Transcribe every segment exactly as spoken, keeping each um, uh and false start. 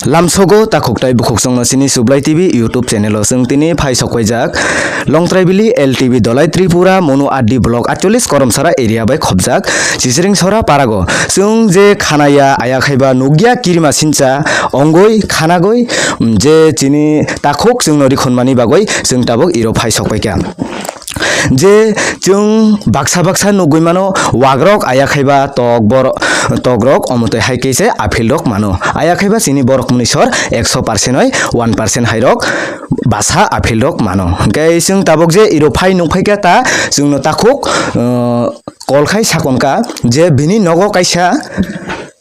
Lamsogo takhuk tai bukhuk chwngno chini Sublai T V YouTube channel o chwng tini phai sokpaijak Longtraibili L T B Dolai Tripura Monu R D block atchollis Koromsara area bai khopjak Chichring Sora parago. Chwng je khanaya aya khaiba nukya kirima sincha ongoi khanagoi, mm, je chini takhuk chwngno rikhonmani bagoi chwng tabuk iro phai sokpaikha. Je chwng baksa baksa nugwi mano, wagrok aya khaiba tok borok, tokrok omo twi hai khe se aphilrok mano. Aya khaiba chini borok mwnwi sor ekso percent oi one percent hairok basa aphilrok mano. Hwnkhe chwng tabuk je iro phai nukphaikha ta chwngno takhuk, uh, kol khai sakonkha je bini nogo kaisa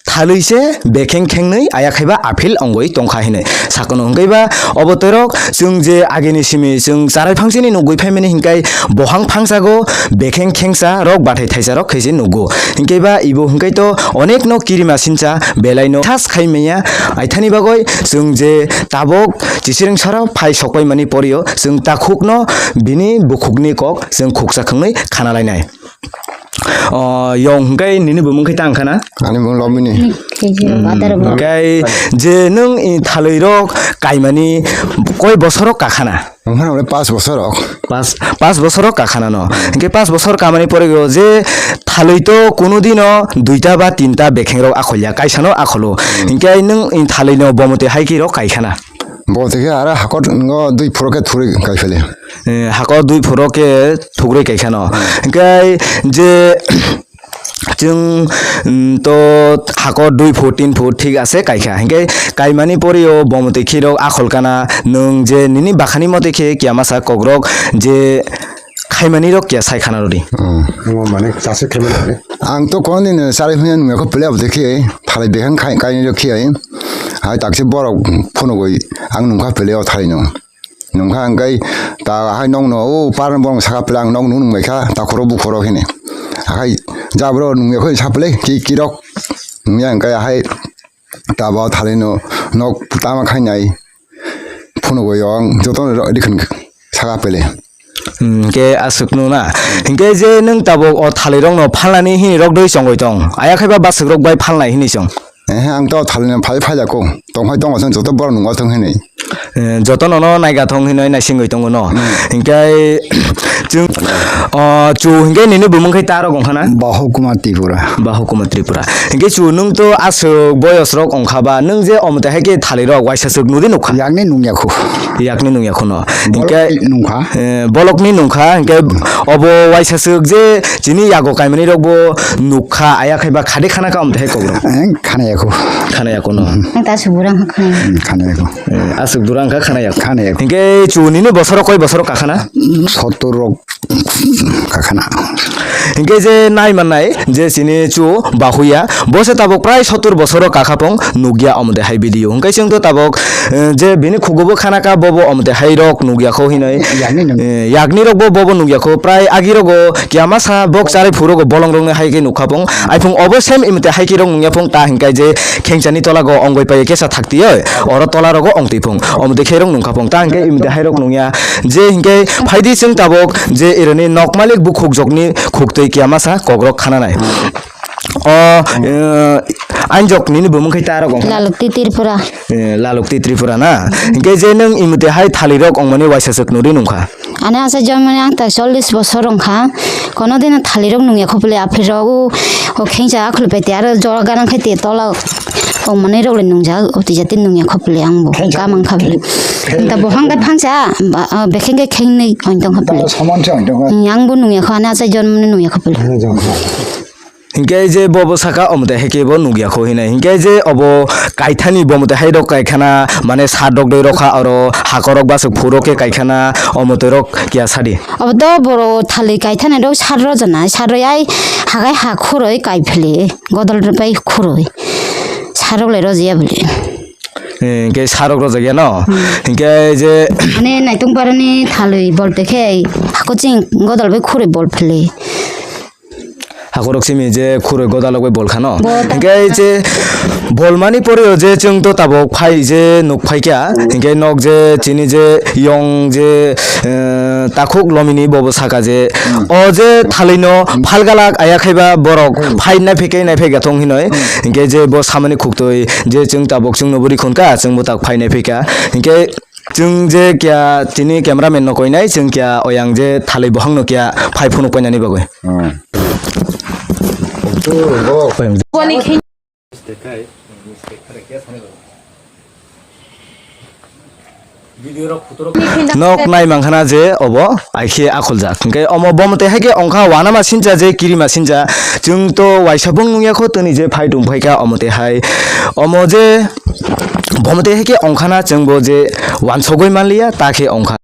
thalwi se bekheng khengnwi aya khaiba aphil ongoi tongkha hinwi sakono. Hwnkhe ba obo twerok chwng je agini simi chwng charai phangsini nugwi phaimani hinkhai bohang phangsago bekheng khengsa rok bathai thaisa rok khaise nugo. Hinkhe ba ibo hinkhai to onek no kirima sincha belai no thas khai manya. Aithani bagoi chwng je tabok Chichring Sora phai sokpai mani porio chwng takhuk no bini bukhukni kok chwng khuksa khwngnwi khana lainai. O, yong hwnkhe nini bumung khe tang khana? Ani bumung Lomini. Kg rok, adar bo. Hwnkhe je nwng i thalwi rok kaimani koi bosor rok kakhana? Wngkha hwnle pas bosor rok. Pas, pas bosor rok kakhana no. Hwnkhe pas bosor kamani pore o je thalwi to kuno dino duita ba tinta bekheng rok akholya, kaisa no akholo. Hwnkhe nwng i thalwi no bomotwi hai khe rok kaikhana? Bo twi khe aro hakor ngo dui phuro khe thurui kai phele. Eh, hakor dui phuro khe thukrui kai kheno. Hwnkhe je chwng, mm, to hakor dui phut, tin phut thik ase kai kha. Hwnkhe kaimani pori o bomotwi khirok akhol kana nwng je nini bakhani motwi khe kiyamasa kokrok je khaimani rok kiya sai khana rwdi. Hmm. Omo mane chasik khaimani rwdi. Ang to kono din chari hwnwi nungya kho pele abotwi khe thalai bekhang khai, kainwi rok khe ai. Hai takse borok phunugwi ang nungkha pele o thalai no. Nungkha hwnkhe ta hai nokno o parni borok saka pele ang nok nung nungbaikha takhoro bukhoro hini. Hai jabro nungya kho sapele ki kirok nungya hwnkhe hai tabo thalino nok tama khainai phunugwi ang jotono rikhin saka pele. Hwnkhe aswkno na. Hwnkhe je nwng tabuk o thalirokno phalnani hini rok doi chongoi tong. Aya khaiba baswkrok bai phalnai hini chong. Eh, ang to thalino phai phai jako. Tongkhai tongo chwng joto borok nungo thung hinwi. Eh, joto nono naiga thong hinwi naisingwi tongo no. Hmm. Hinkhe chwng, o, chu hinkhe nini bumung khai ta rok wngkha na? Bahu Kumar Tripura. Bahu Kumar Tripura. Hinkhe chu nwng to aswk boyos rok wngkha ba, nwng je omo twi hai khe thali rok waisa swk nudi nukha? Yakni nungya khu. Yakni nungya khu no. Hinkhe bolokni nungkha. Eh, bolokni nungkha, hinkhe obo waisa swk je chini yago kaimani rok bo nukha, aya khai ba khadi khana ka omo twi hai kok rok. Eh, khana yakho. Khana yakho no. Ang ta suburang kha khana. Hmm, khana yakho. Eh, aswk durang kha khana yakho. Khana yakho. Hinkhe chu nini bosoro koi bosoro kakhana? Sottor rok kakhana. Hinkhe je nai mannai je chini chu bahuya, bo se tabok prai sottor bosoro kakhapong nukya omo twi hai video. Hinkhe chwng to tabok, eh, je bini khugo bo khana ka bobo omo twi hai rok nukya kho hinoi. Yakni nung. Eh, yakni rok bo bobo nukya kho prai agi rogo kiyama sa bok charai phuru go bolong rok ni hai khe nukha pong. Aifung obo same imite hai khe rok nungya phung ta hinkai je khengchani tola go ongoi pai kesa thakti oi, oro tola rogo ongtwi phung. Omo de khe rok nungkha phung ta hinkai imite hai rok nungya je hinkai phaidi chwng tabok je ironi nok malik bukhuk jokni khuktwi kiyama sa kok rok khananai. O, eh, anjok nini bumung khai ta rok ongkha? Lalukti Tripura. Eh, Lalukti Tripura na? Hinkai je nung imite hai thali rok ongmani waisa chwk nuri nungkha? Ani asa jonmani ang ta chollish bosor wngkha. Kono dino thalirok nungya khopole, aphirok o, o khengcha akhulpe te aro jora ganang khai te tola o manwi rok le nungjak, o twi jati nungya khopole ang bo. Khengcha. Kamang kha bole. Kheng-, ta bohang kai phangcha, ba, o bekheng kai khengnwi ointong khopole. Saman cha ointong kha. Ang bo nungya kho, ani asa jonmani nungya khopole. Ani jong kha. Hinkhe je bo bwsaka omo twi hai khe bo nukya kho hinai. Hinkhe je obo kaithani bo omo twi hai rok kaikhana, mane sat rok doi rokha oro hakorok baswk phurok khe kaikhana omo twi rok kiya sadi. Obo to boro thali kaithani rok sat rojana, sat roi ai hagai ha khuroi kaiphili, godol bai khuroi. Sat rok le rojaya bole. Eh, hinkhe sat rok rojak ya no? Hmm. Hinkhe je mane naitung parani thalwi bol te khe hakoching godol bai khuroi bol phili. Hakhorok simi je khuroi godalok bai bol khano. Hinkhe je bolmani poreo je chwng to tabok phai je nuk phaikha. Hinkhe nok je chini je yong je, eh, takhuk lomini bobo saka je o je thalino phalgalak aya khaiba borok phai naiphaikhe naiphaikha thong hinoi. Hinkhe je bo samani khuktwi je chwng tabok chwngno bwrwi khunka chwngbo tak phai naiphaikha. Hinkhe chwng je kya tini cameraman no koinai, chwng kya oyang je thalai bohang no kya phai phunuk painani bagwi. Hmm. Nok nai mankhana je obo aikhe akhuljak. Hinkhe omo bomo tei haikhe ongkha wanama sincha je kirima sincha. Chwng to waisa bung nungya kho tini je phai tong phaikha omo tei hai. Omo je bomo tei haikhe ongkhana chwngbo je wansogwi manliya ta khe ongkha.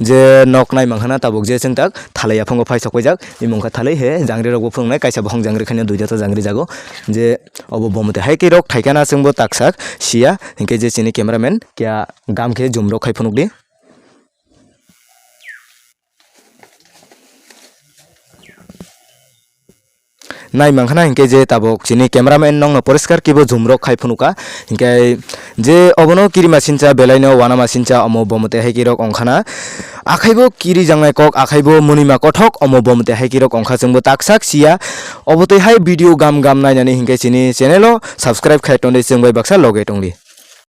Je nok nai mankhana tabuk je chwng tak thalai yaphango phai sokpaijak, imung kha thalai he jangri rokbo phunuknai, kaisa bohong jangri khaino duita ta jangri jago. Je obo bomo tei hai khe rok thaikana chwngbo taksak siya, hinkhe je chini cameraman kya gam khe zoom rok khai phunukdi. Nai mankhana hinkhe je tabuk chini cameraman nokno poriskar kebo zoom rok khai phunuka. Hinkhe je obono kirima sincha belaino wanama sincha omo bomo tei haikhe rok ongkhana. Akhaibo kiri jangnai kok, akhaibo munima kothok omo bomo tei haikhe rok ongkha chwngbo taksak siya. Obo tei hai video gam gam nainani hinkhe chini channel o subscribe khai tongdi, chwng bai baksa loge tongdi.